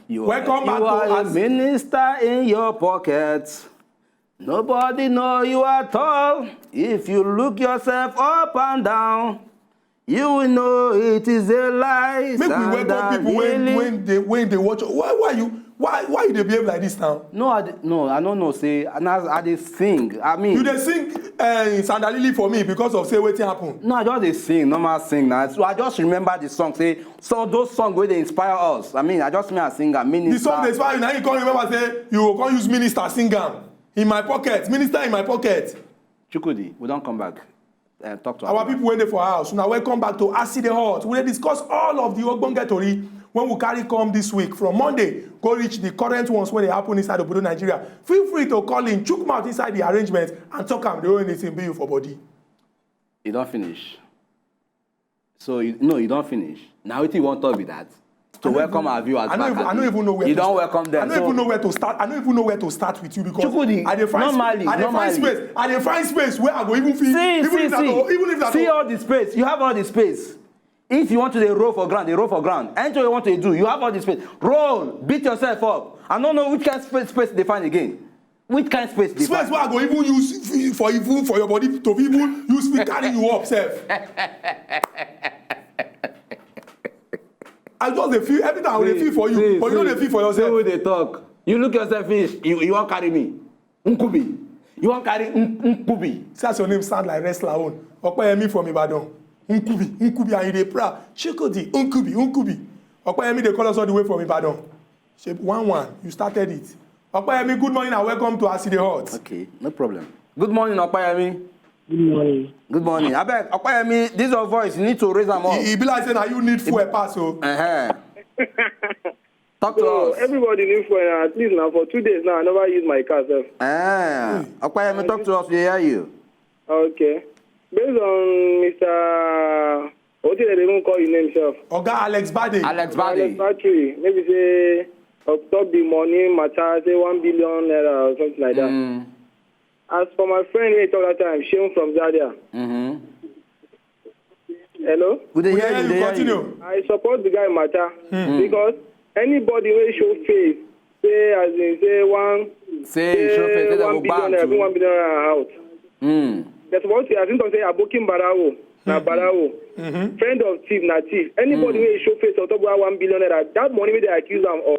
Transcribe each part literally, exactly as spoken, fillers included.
You Welcome are, back you to are a As- minister in your pocket. Nobody know you at all. If you look yourself up and down, you will know it is a lie. Make we welcome people when, when they when they watch. Why why you why why you dey behave like this now? No, I d- no, I don't know. Say, and as I dey sing, I mean, You dey sing uh, Sandalili for me because of say wetin happen. No, I just dey sing, normal sing now. So I just remember the song. Say, so those songs where they inspire us. I mean, I just mean I sing and minister. The song dey inspire you. Now you come remember say you go come use minister sing am in my pocket. Minister in my pocket. Chukwudi, we don't come back. Uh, talk to Our people wey dey for house, una welcome back to As E Dey Hot. We dey discuss all of the ogbonge tori when we carry come this week from Monday go reach the current ones wey dey happen inside obodo Nigeria. Feel free to call in, chook mouth inside the arrangement and talk am the way anything be you for body. You don't finish. So you, no, you don't finish. Now what you want to be that? To welcome our viewers I no back. even I no Abi? even know where You to don't start. welcome them. I no So even know where to start. I no even know where to start with you because Chukwudi, I dey find normally, I dey find normally. space. I dey find space where I go even feel See, even see, if na see. to even if na See to all the space. You have all the space. If you want to dey roll for ground, they roll for ground. Anything you want to do, you have all the space. Roll, beat yourself up. I don't know which kind of space, space they find again. Which kind of space they space find? Where I go even use f- for even for your body to even use me carry you up sef. I just dey feel every time I dey feel for you, See, but you no see, dey feel for see yourself. Who they talk? You look yourself finish. You, you want carry me? Nkubi. You want carry N- Nkubi? See as your name sound like wrestler own. Opeyemi from Ibadan. Nkubi, Nkubi, and you dey proud. Chukwudi, Nkubi, Nkubi. Opeyemi dey call us all the way from Ibadan. Shape one one, you started it. Opeyemi, good morning and welcome to As E Dey Hot. Okay, no problem. Good morning, Opeyemi. Good morning. Good morning. Abeg, Opeyemi, this your voice. You need to raise them up. E e be like say na you need fuel pass o. Uh-huh. Talk to So us. Everybody need fuel now. At least now for two days now, I never use my car sef. Ah, Opeyemi, talk to us. We hear you. Okay. Based on Mister What did they even call his name sef? Oga Alex Bade. Alex Alex Bade. Battery. Maybe say on top the money matter, say one billion naira or something like that. Mm. As for my friend wey talk that time, Seun from Zaria. Mm-hmm. Hello? We dey We hear hear you. you, Dey hear continue. you. I support the guy matter because anybody wey show face, say as in say one Say you show face, say they one go billion ban naira, too. One billion naira out. Mm. That's what I think say Abokin Barawo. Na Barawo. Friend of thief, na thief. Anybody wey show face on top of one billion naira, that money wey they accuse am of.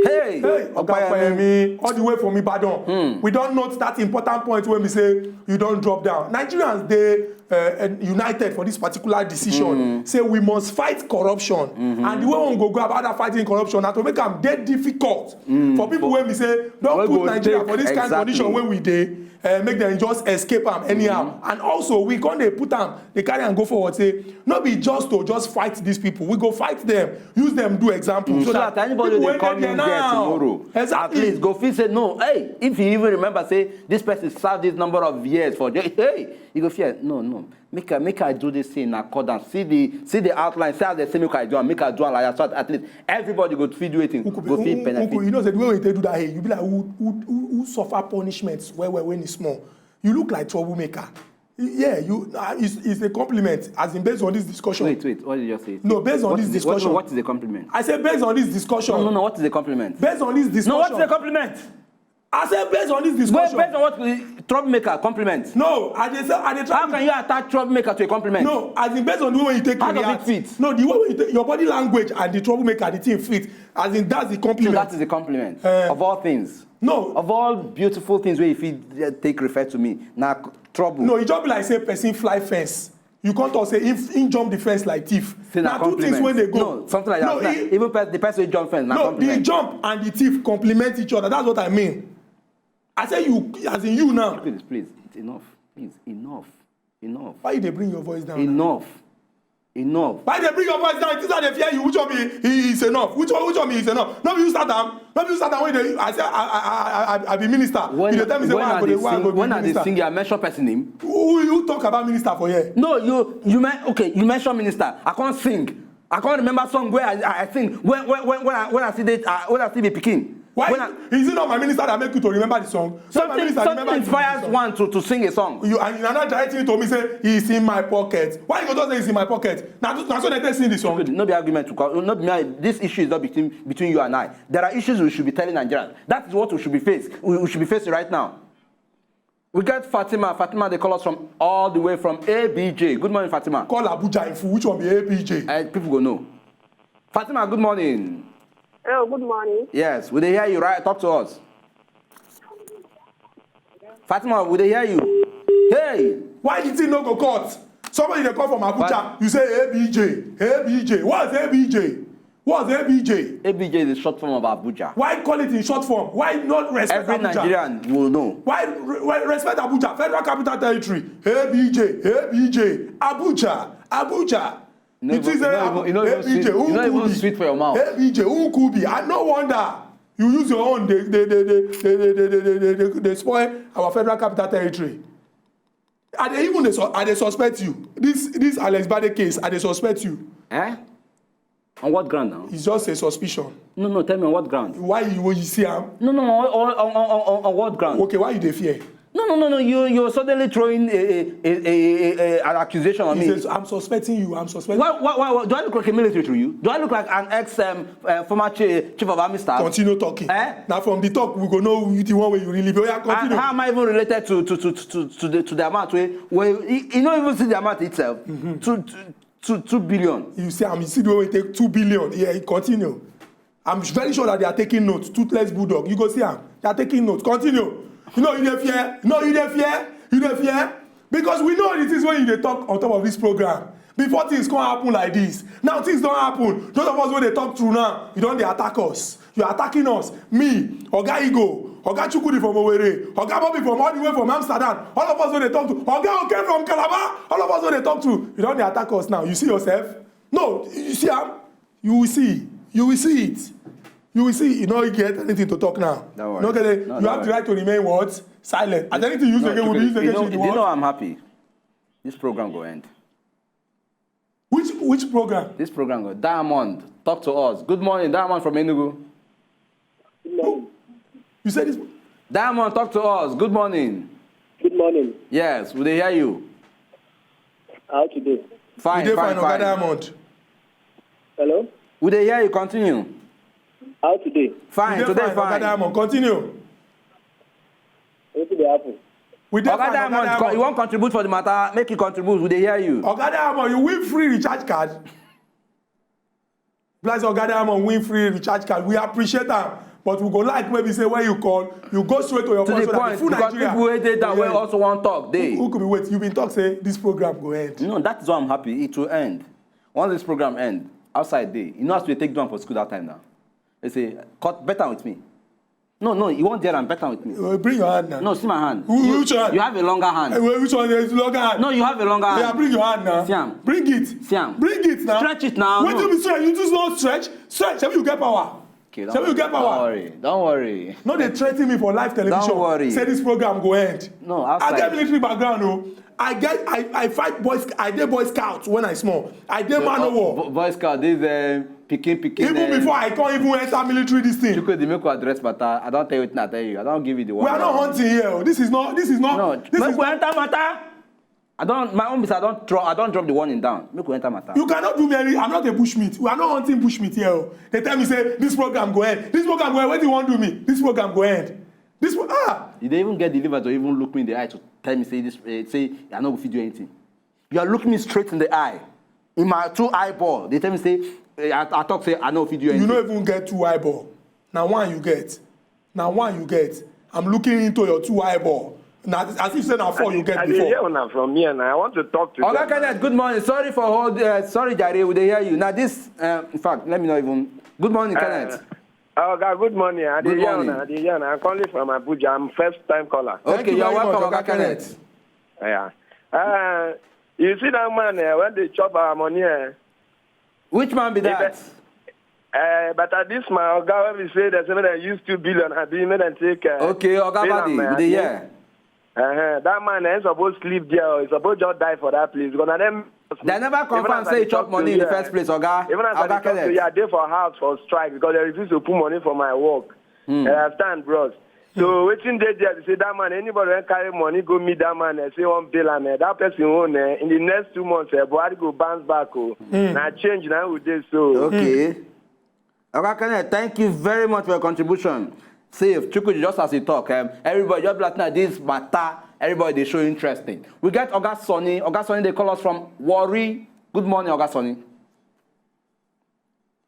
Hey, Hey, Oga Opeyemi, all the way from Ibadan. We don note that important point when we say you don drop down. Nigerians dey uh, united for this particular decision. Say we must fight corruption, and the way we go go about that fighting corruption na to make am dey difficult for people wey be say don Wey put go Nigeria take for this kind exactly. Condition wey we dey. Uh, make dem just escape am anyhow and also we come dey put am dey carry am go forward say no be just to just fight these people, we go fight them, use them do example Mm, so that anybody people wey wey dey come dey in there there now, tomorrow, exactly. At least go feel say no. Hey, if you even remember say this person serve this number of years for there, hey, you go fear. No, no. Make I make I do this thing in accordance. See the see the outline. See how they say make I do am. Make I do am like that. So that at least everybody go fit do wetin. Who could be- Go who- fit who- benefit. who could- you know say the way we take do that, hey, you be like who who who, who suffer punishment well well when it's small. You look like troublemaker. Yeah, you uh, it's, it's a compliment. As in based on this discussion. Wait, wait. What did you just say? No, based on What this is the- what- discussion. What is the compliment? I say based on this discussion. No, no, no. What is the compliment? Based on this discussion. No, what is the compliment? I say based on this Well, discussion. based on what uh, troublemaker compliment. No, I dey say I dey try. How can you attach troublemaker to a compliment? No, as in based on the way you take How does react. It fit? No, the way you take your body language and the troublemaker, the thing fit. As in that's the So compliment. That is a compliment Eh. Of all things. No. Of all beautiful things where if you uh, take refer to me, now trouble. No, e just be like say person fly fence. You come talk say if he jump the fence like thief. Say na Na two things compliment. When they go. No, something like that. No, Now, e- even pers- the person who jump fence, na no, compliment. The jump and the thief complement each other. That's what I mean. I say you, as in you now. Please, please, it's enough. Please, enough, enough, Why you dey bring your voice down? Enough, enough. Why you dey bring your voice down? Things I dey fear you. Which of me he is enough? Which one? Which of me is enough? No be you start am. No be you start am. When you dey, I say I I I I, I be minister. When, You dey tell me say when why I I go dey dey why I sing, go be when I dey minister. Sing, I mention person name. Who you talk about minister for here? No, you you men okay? You mention minister. I can't sing. I can't remember song where I, I, I sing when when when when I, when I see the uh, when I see the picking. Why When I- is it not my minister that make you to remember the song? Not my Something, minister that something remember you to sing the inspires song. One to, to sing a song. You and you are not directing it to me say he is in my pocket. Why you go just say he's in my pocket? Now, now so they sing the song. No be argument to call. No be my, this issue is not between between you and I. There are issues we should be telling Nigerians. That is what we should be faced. We, we should be facing right now. We get Fatima. Fatima, they call us from all the way from A B J. Good morning, Fatima. Call Abuja in full. Which one be A B J? Uh, people go know. Fatima, good morning. Hello, good morning. Yes, we dey hear you, right? Talk to us. Fatima, we dey hear you. Hey, Why the thing no go cut? Somebody they call from Abuja. But- You say A B J. A B J. What's A B J? What's A B J? A B J is the short form of Abuja. Why call it in short form? Why not respect Every Abuja? Nigerian will know. Why re- re- respect Abuja? Federal Capital Territory. A B J. A B J. Abuja. Abuja. You no even- you no even- you no even sweet- you no even sweet for your mouth. A B J. Who could be? I no wonder you use your own. They they they they they they, they, they, they, they, they spoil our Federal Capital Territory. I dey even dey su- I dey suspect you. This this Alex Bade case, I dey suspect you. Eh? On what ground now? It's just a suspicion. No, no, tell me on what ground? Why you when you see am? No, no, on, on, on, on, on what ground? Okay, why you dey fear? No, no, no, no. You you're suddenly throwing a, a, a, a, a, an accusation on me. He says, I'm suspecting you. I'm suspecting. Why, why, why, why, do I look like a military to you? Do I look like an ex um, uh, former chief, chief of army staff? Continue talking. Eh? Now from the talk we go know the one where you really be. Oh, yeah, And continue. how am I even related to to to to, to the to the amount where where you, you not even see the amount itself? Two, two, two, two billion. You see, I'm you see the way we take two billion. Yeah, continue. I'm very sure that they are taking notes. Toothless bulldog. You go see am. They are taking notes. Continue. You know you dey fear. No, you dey fear. You dey fear. Because we know the things when you dey talk on top of this program. Before things come happen like this. Now things don't happen. Those of us when they talk through now, you don't they attack us. You're attacking us. Me, Oga Igo, Oga Chukudi from Owerri, Oga Bobby from all the way from Amsterdam. All of us when they talk to Oga Oke from Calabar. All of us when they talk to, you don't they attack us now. You see yourself? No, you see am. You will see. You will see it. You will see. You no get anything to talk now. Don't worry. No get it. No, You don't have the worry. Right to remain what? Silent. As anything you use No, again will be Chukwu, used you against know, you. you know What? I'm happy. This program go end. Which which program? This program go. Diamond, talk to us. Good morning, Diamond from Enugu. Good morning. You said this. Diamond, talk to us. Good morning. Good morning. Yes, we dey hear you. How today? Fine, You dey fine, fine, Oga fine. Diamond. Hello? We dey hear you. Continue. How today? Fine, You dey today fine, Oga fine. Diamond. Continue. What did happen? We dey Oga fine, Diamond, Oga co- you Diamond. Wan contribute for the matter? Make you contribute. We dey hear you. Oga Diamond, you win free recharge card. Bless Oga Diamond, win free recharge card. We appreciate am, but we go like maybe say when you call, you go straight to your To point the so that point, the full because Nigeria people wey dey go down wey hear. Also wan talk dey. Who could be wait? You been talk say this program go end. No, that is why I'm happy. It will end. Once this program end, outside dey. You know as we take do am for school that time now. They say, cut better with me. No, no, you wan dare am better with me. Uh, bring your hand now. No, see my hand. Who- You, which hand? You have a longer hand. Hey, wait, which one is longer hand? No, you have a longer hand. Yeah, bring your hand now. See am. Bring it. See am. Bring it now. Stretch it now, Wait no. Till me stretch. You just don't stretch. Stretch. Have you get power? Okay, don't Shall we worry. get power? Don't worry. Don't worry. No, they threaten me for live television. Don't worry. Say this program go end. No, I outside. Get military background. Oh, I get. I, I fight boys. I did Boy Scout when I small. I did man of war. Bo- Boy Scout, this uh, pikin pikin. Even uh, before I can't even enter military, this thing. Chukwudi, make we address matter. I don't tell you wetin I tell you. I don't give you the one. We are not hunting here. Oh. This is not. This is not. No, This make is we enter matter. I don't. My own is I don't drop. I don't drop the warning down. Make we enter matter. You cannot do me any. I'm not a bushmeat. We are not hunting bushmeat here. Oh. They tell me say this program go end. This program go end. What do you want to do me? This program go end. This pro- ah. You dey even get the liver to even look me in the eye to tell me say this. Uh, say I no go fit do anything. You are looking me straight in the eye, in my two eyeball. They tell me say uh, I, I talk say I no fit do anything. You no even get two eyeball. Now one you get. Now one you get. I'm looking into your two eyeball. Now as if say now four you get I dey before. Hear una from here now. I want to talk to Oga them. Kenneth, good morning. Sorry for hold. Uh, sorry, Jare. We dey hear you. Now this, uh, in fact, let me not even. Good morning, Kenneth. Uh, Oga, good morning. I dey Good hear morning. Una. I dey hear una. I'm calling from Abuja. I'm first time caller. Thank Okay, you you're very welcome, much, Oga Oga Kenneth. Kenneth. Yeah. Uh, you see that man uh, when they chop our money. Uh, Which man be that? Uh, but at this my Oga when we say that when they use two billion, I be make them take. Uh, Okay, Oga pay Badi, am, uh, we dey hear. Uh-huh. That man is supposed to sleep there. He's supposed to just die for that place. Because na them. They never confirm say he chop money in the first place, Oga. Even as I Oga dey talk to you, I Kenneth. Dey for house for strike because they refuse to put money for my work. Hmm. You understand, bros? So wetin dey there be say that man, anybody wey carry money go meet that man, eh, say one bail am, eh, that person own, eh, in the next two months, eh, Buhari go bounce back, oh. Hmm. Na change na we dey so. Okay. Oga Kenneth, thank you very much for your contribution. See, if Chukwuji, just as you talk, um, everybody just be like, "Now this matter, everybody dey show interesting." We get Oga Sonny. Oga Sonny, they call us from Warri. Good morning, Oga Sonny.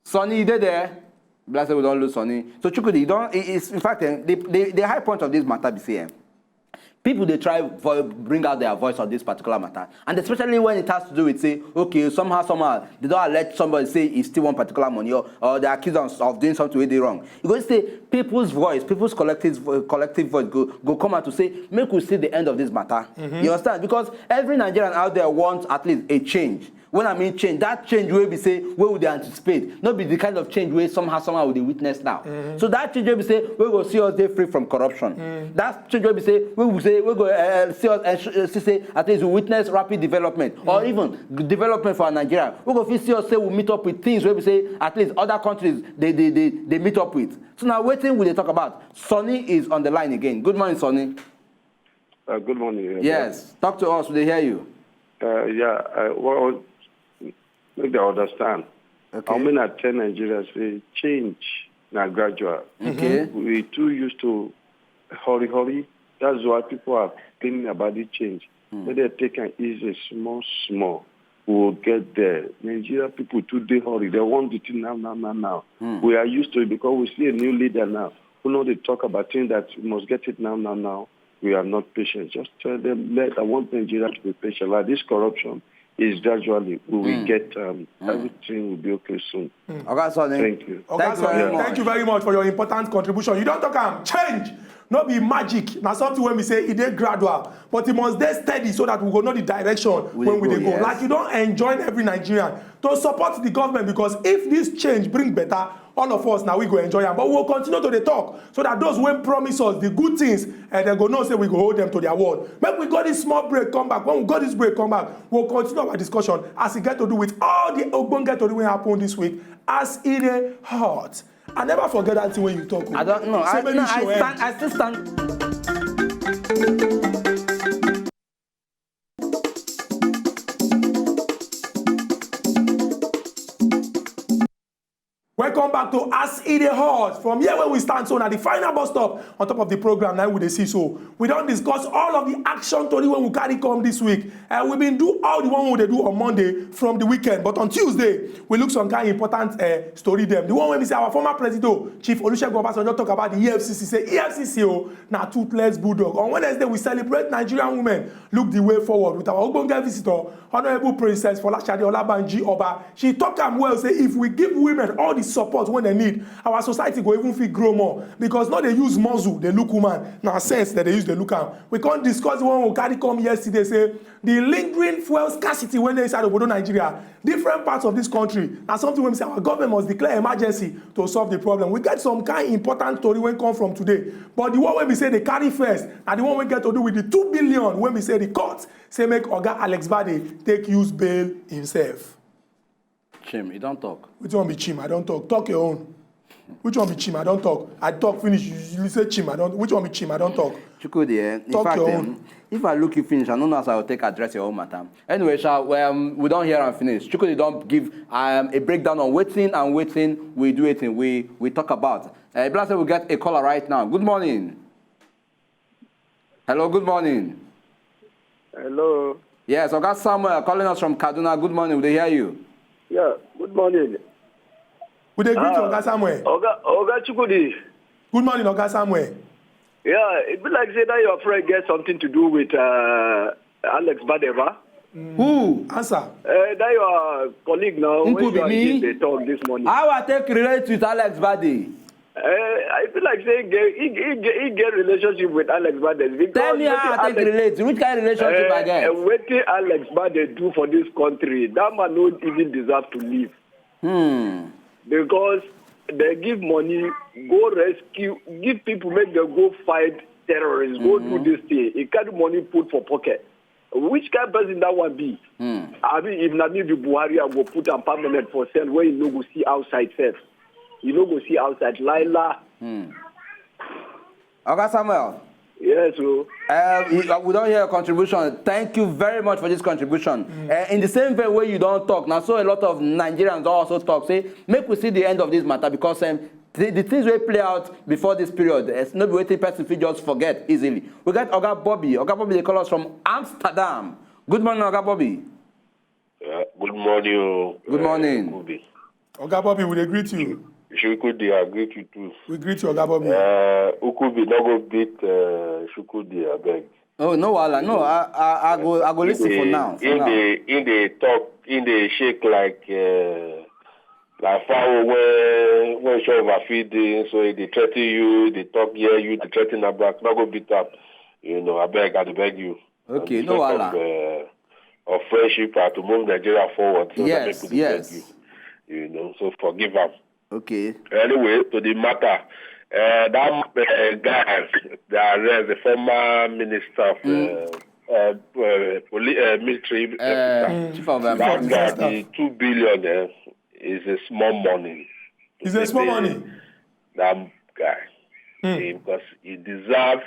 Sonny, you dey there? Bless, we don't lose Sonny. So Chukwuji, you don't. It, it's, in fact, eh, the, the, the high point of this matter be say, eh, people dey try vo- bring out their voice on this particular matter, and especially when it has to do with say, okay, somehow, somehow they don't allege somebody say he steal one particular money, or, or they accuse us of doing something wey dey wrong. You go say people's voice, people's collective vo- collective voice go go come out to say, "Make we see the end of this matter." You understand? Because every Nigerian out there wants at least a change. When I mean change, that change wey be say wey we dey anticipate, no be the kind of change wey somehow, somehow we dey witness now. So that change wey be say we go see us dey free from corruption. That change wey be say we go say we go, uh, see us, uh, see say at least we witness rapid development, or even g- development for Nigeria. We go fit see us say we meet up with things wey be say at least other countries they they they, they meet up with. So now wetin we dey talk about? Sonny is on the line again. Good morning, Sonny. Uh, good morning. Yes, talk to us. We dey hear you. Uh, yeah, uh, well, make dem understand. Okay. I mean, I tell Nigerians say change na gradual. Okay. We too used to hurry, hurry. That's why people are complaining about the change. Let dem take am easy, small, small. We will get there. Nigeria people too dey hurry. They want the thing now, now, now, now. We are used to it because we see a new leader now who know they talk about things that we must get it now, now, now. We are not patient. Just tell them, let, I want Nigeria to be patient. Like this corruption is gradually, we will get, um, everything will be okay soon. Oga Sonny. Thank you. Oga Thank you Sonny, very much. Thank you very much for your important contribution. You don't talk am change. No be magic. Na something when we say it dey gradual, but it must dey steady so that we go know the direction We when dey we go, dey go. Yes. Like you don't enjoin every Nigerian to support the government, because if this change bring better, all of us now we go enjoy am. But we will continue to dey talk so that those wey promise us the good things, and they go know say we go hold them to their word. Make we go this small break, come back. When we go this break, come back, we'll continue our discussion as e get to do with all the ogbonge tori wey happen this week as e dey hot. I never forget that thing when you talk. I don't know. Say I, make no, you show I, stand, I still stand. Welcome back to As E Dey Hot. From here where we stand so, now the final bus stop on top of the program now we dey see so. We don't discuss all of the action tori when we carry come this week. Uh, we been do all the one we dey do on Monday from the weekend. But on Tuesday, we look some kind of important, uh, story them. The one when we say our former president, Chief Olusegun Obasanjo, talk about the E F C C. Say E F C C, oh, na toothless bulldog. On Wednesday, we celebrate Nigerian women. Look the way forward with our ogbonge visitor, Honorable Princess Folashade Olabanji Oba. She talk am well, say if we give women all the support when they need, our society go even fit grow more. Because no dey use muscle dey look woman, na sense that they use dey look am. We can't discuss the one we carry come yesterday, say the lingering fuel scarcity when they inside Obodo Nigeria, different parts of this country, na something wey be say our government must declare emergency to solve the problem. We get some kind important story wey come from today, but the one wey be say they carry first, and the one wey get to do with the two billion wey be say the court say make Oga Alex Bade take use bail himself. Chim, you don't talk. Which one be Chim? I don't talk. Talk your own. Which one be Chim? I don't talk. I talk finish. You, you say Chim. I don't. Which one be Chim? I don't talk. Chukwudi, eh? In Talk fact, your um, own. If I look you finish, I don't know as I will take address your own matter. Anyway, shall, um, we don't hear and finish. Chukwudi don't give, um, a breakdown on wetin and wetin we do, wetin we, we talk about. Uh, Blase, we get a caller right now. Good morning. Hello, good morning. Hello. Yes, Oga Samuel calling us from Kaduna. Good morning. We dey hear you. Yeah, good morning. We dey greet you, Ah, Oga Samuel. Oga, Oga Chukwudi. Good morning, Oga Samuel. Yeah, it be like say that your friend get something to do with, uh, Alex Badeva. Who? Answer. Uh, that your colleague now, Nkubi when you and me? Him dey talk this morning. How I take relate with Alex Bade? Uh, I feel like say he get, he, he, get, he get relationship with Alex Bade because Tell me how wetin I take Alex, relate. Which kind of relationship I uh, get? Uh, wetin Alex Bade do for this country, that man no even deserve to live. Hmm. Because they give money, go rescue, give people make them go fight terrorists, go do this thing. He carry money put for pocket. Which kind person that one be? Hmm. I mean, if na me be Buhari, I go put am permanent for cell where you no go see outside sef. You no go see outside. Laila. Hmm. Oga Samuel. Yes, o. Uh, we, uh, we don hear your contribution. Thank you very much for this contribution. Mm. Uh, in the same way wey you don talk, na so a lot of Nigerians don also talk say make we see the end of this matter because um, the, the things wey play out before this period, eh, no be wetin person fit just forget easily. We get Oga Bobby. Oga Bobby dey call us from Amsterdam. Good morning, Oga Bobby. Uh, good morning, o. Good morning. Uh, Kubi. Oga Bobby, we dey greet you. Shukudi, I greet you too. We greet you, Oga Bobby. Uh, Ukubi, no go beat uh, Shukudi, I beg. Oh, no, Wala, no, I, I, I go, I go listen for now. For in now. The, in the talk, in the shake like, uh, like fowl where, where show of a feed, so they threaten you, they talk here, you, they threaten abroad, no go beat up. You know, I beg, I beg you. Okay, no wahala. Of, uh, of friendship and to move Nigeria forward. So yes, that yes. You, you know, so forgive him. Okay. Anyway, to the matter, uh, that uh, guy, the arrest, the former minister of mm. uh, uh, uh, poli- uh, military uh, mm. chief of that guy, the two billion uh, is a small money. It's a small money. That guy, mm. Because he deserves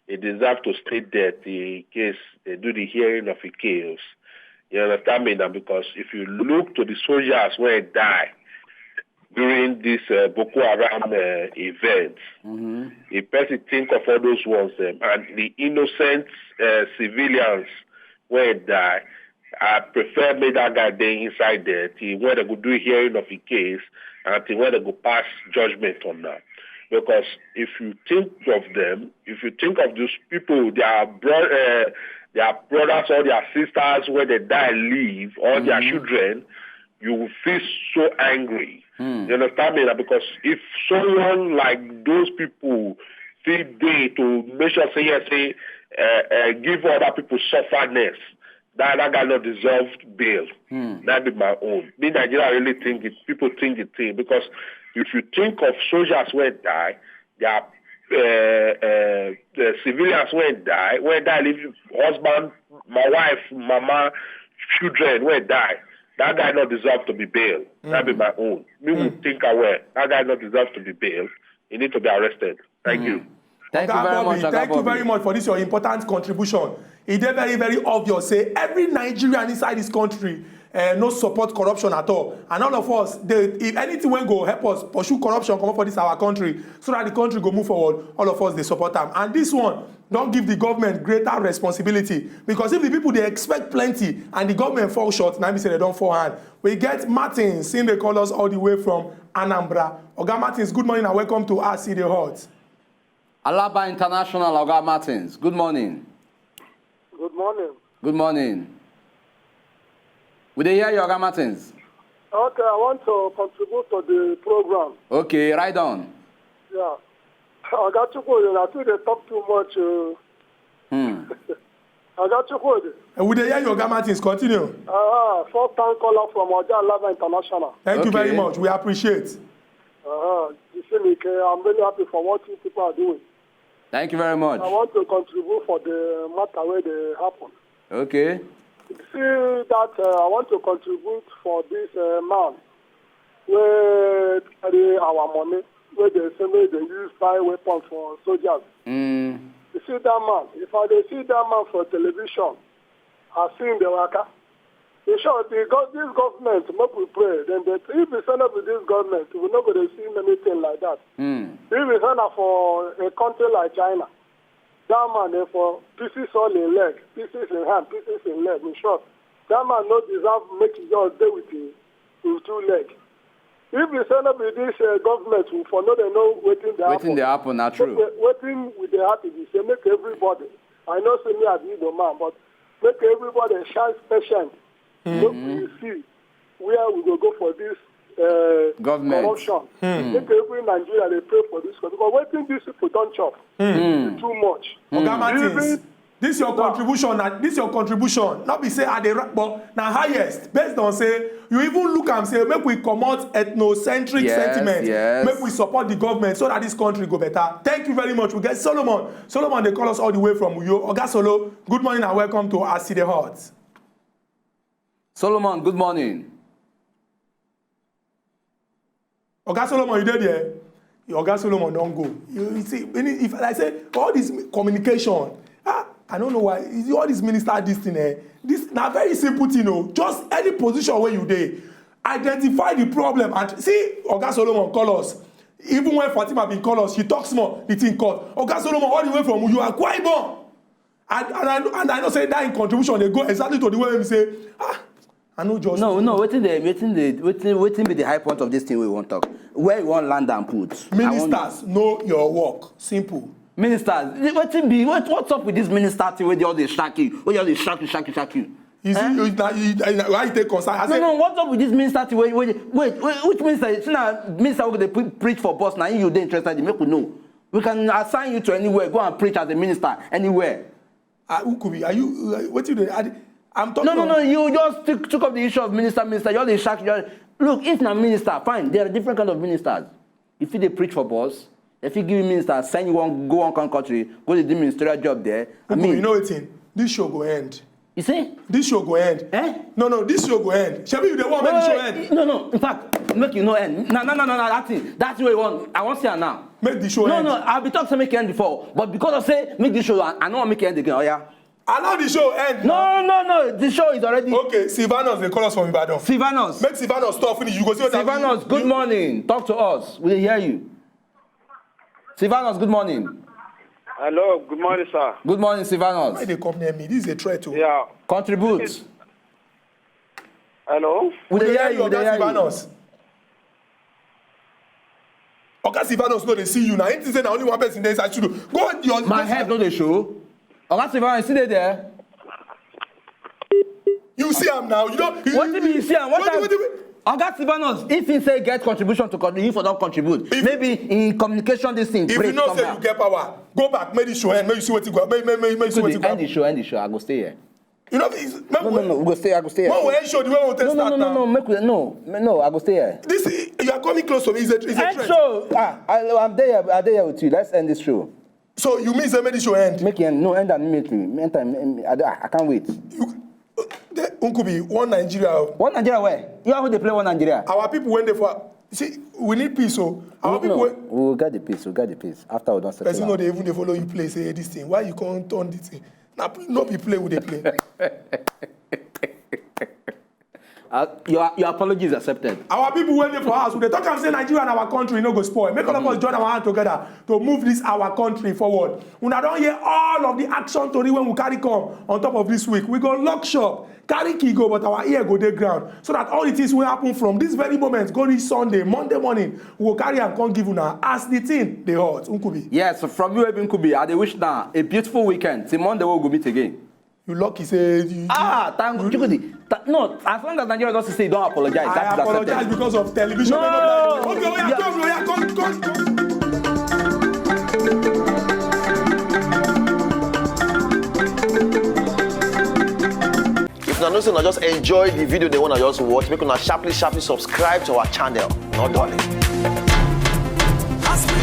He deserve to stay there till in case they do the hearing of the case. You understand me now? Because if you look to the soldiers where die during this uh, Boko Haram uh, event, mm-hmm. The person think of all those ones um, and the innocent uh, civilians where die. I prefer make that guy dey inside there till when they go do hearing of the case and till when they go pass judgment on that. Because if you think of them, if you think of those people, their bro- uh, their brothers or their sisters where they die leave or mm-hmm. Their children, you will feel so angry. Mm. You understand me? Because if someone like those people feel day to make sure say yes, say uh, uh, give other people sufferness, that that guy not deserve bail. Mm. That be my own. Me Nigeria really think it. People think it thing because if you think of soldiers where die, they are uh, uh, the civilians where die, where die leave husband, my wife, mama, children where die. That guy not deserve to be bail. Mm. That be my own. Me mm. Would think aware. That guy not deserve to be bail. He need to be arrested. Thank mm. You. Thank Oga you very Bobby, much. Thank Bobby. You very much for this your important contribution. It is very, very obvious. Say every Nigerian inside this country uh, no support corruption at all. And all of us, they, if anything when go help us pursue corruption, come up for this our country, so that the country go move forward. All of us they support them. And this one don't give the government greater responsibility because if the people they expect plenty and the government fall short, now we say they don't fall hand. We get Martins, seeing they call us all the way from Anambra. Oga Martins, good morning and welcome to R C The Hot. Alaba International, Oga Martins. Good morning. Good morning. Good morning. We dey hear you, Oga Martins. Okay, I want to contribute to the program. Okay, right on. Yeah. Oga Chukwude, I think they talk too much. Uh... Hmm. Oga Chukwude. And we dey hear you, Oga Martins. Continue. Uh, first time caller from Oja Alaba International. Thank okay. You very much. We appreciate. Uh-huh. You see, I'm really happy for what you people are doing. Thank you very much. I want to contribute for the matter where they happen. Okay. See that uh, I want to contribute for this uh, man where carry our money, where they say where they use buy weapons for soldiers. Mm. You see that man. If I they see that man for television, I see the waka. In short, the, this government, make we pray. Then they, if we send up with this government, we not going to see anything like that. Mm. If we send up for a country like China, that man, eh, for pieces all in leg, pieces in hand, pieces in leg. In short, that man not deserve make it just day with him in two leg. If we send up with this uh, government, we for no they know waiting they happen. Waiting they happen, not true. Waiting with the happy, they say make everybody. I know say me I be the man, but make everybody shine patient. Mm-hmm. Make we see where we go go for this uh, government corruption. Mm-hmm. Make every Nigeria they pray for this because waiting these people don't chop mm-hmm. Too much. Mm-hmm. Oga Martins. This your contribution na this your contribution no be say I dey but na highest based on say you even look am say make we comot ethnocentric yes, sentiment yes. Make we support the government so that this country go better. Thank you very much. We get Solomon. Solomon dey call us all the way from Uyo. Oga Solo, good morning and welcome to Aside Hot. Solomon, good morning. Oga Solomon, you dey there? Oga Solomon don go. You, you see, if I say all this communication, ah, I don't know why. You see, all this minister, this thing, eh, this na very simple thing, oh. Just any position where you dey, identify the problem and see. Oga Solomon call us. Even when Fatima bin call us, she talk small, the thing cut. Oga Solomon, all the way from you are quite born. And, and, I, and I know say that in contribution, they go exactly to the way we say, ah, I know just. No, no, wetin dey, wetin dey, wetin, wetin be the high point of this thing we wan talk? Where you wan land and put? I wan. Ministers, know your work. Simple. Ministers, wetin be, what, what's up with this minister thing wey dey always dey shock you, wey dey always dey shock you, shock you, shock you? You see, eh? You, na, you, na, why you take concern? I say, no, no, what's up with this minister thing? Wait, wait, wait, wait, which minister? See na minister wey dey pre- preach for bus, na him you dey interested in? Make we know. We can assign you to anywhere. Go and preach as a minister anywhere. Uh, who could be? Are you? Uh, what you doing? I, I'm talking. No, no, no. You just took, took up the issue of minister, minister. You're the shark. You're, look, if na minister, fine. There are different kind of ministers. If you dey preach for boss, if you give minister, send you one, go one con- country, go dey do ministerial job there. I People, mean, you know wetin? This show go end. You see? This show go end. Eh? No, no, this show go end. Shebi you dey want make the show end? No, no. In fact, make you no end. No, no, no, no, no. That thing, that thing wey you want, I wan see am now. Make the show no, end. No, I be talk say make e end before, but because I say make the show, I, I no wan make e end again. Oh yeah. Allow the show end. No, no, no. The show is already. Okay, Silvanus dey call us from Ibadan. Silvanus. Make Silvanus talk finish. You go see what I mean. Silvanus, good morning. Talk to us. We dey hear you. Silvanus, good morning. Hello, good morning, sir. Good morning, Silvanus. Why they come near me? This is a threat, oh. Yeah. Contribute. Hello? We dey hear you, we dey hear you. Oga Silvanus. Oga Silvanus no dey see you now. Anything say na only one person dey inside studio. Go on your. My head no dey show. Oga Silvanus, you still dey there? You see am now. You don't. Wetin be you see am? What time? Oga Silvanus, if he say get contribution to contribute, he for don contribute. Maybe in communication, this thing break somehow. If you know say you get power, go back, make the show end, make you see wetin go, make, make, make, make you see wetin go. End the show, end the show. I go stay here. You know, it's, no, no, no, we go stay, I go stay here. When we end show, the way we take start now. No, no, no, no, make we, no, no, I go stay here. This, you are coming close to me. It's a, it's a threat. End show. Ah, I, I'm there, I dey here with you. Let's end this show. So you mean say make the show end? Make it end. No, end am immediately. End am, em, I, I can't wait. You, the, Uncle B, one Nigeria. One Nigeria where? You are who dey play one Nigeria? Our people wey dey for, see, we need peace, oh. Our people wey. We will get the peace, we will get the peace. After we don settle am. Person no dey even dey follow you play, say this thing. Why you come turn this thing? Na pl-, no be play we dey play. Uh, your, your apology is accepted. Our people wey dey for house, we dey talk am say Nigeria na our country, e no go spoil. Make all of us join our hand together to move this our country forward. Una don hear all of the action tori wey we carry come on top of this week. We go lock shop, carry key go, but our ear go dey ground, so that all the things wey happen from this very moment go reach Sunday, Monday morning, we go carry am come give una as the thing dey hot. Uncle B. Yes, from you, Nkubi, I dey wish una a beautiful weekend. Till Monday, we go meet again. You lucky say you. Ah, thank you. Chukwudi. Tha-, no, as long as Nigeria don say e don apologize, that is accepted. I apologize because of television. No. Okay, oya, come, oya, come, come, come. If una know say una just enjoy the video, the one I just watch, make una sharply, sharply subscribe to our channel. No darling. As we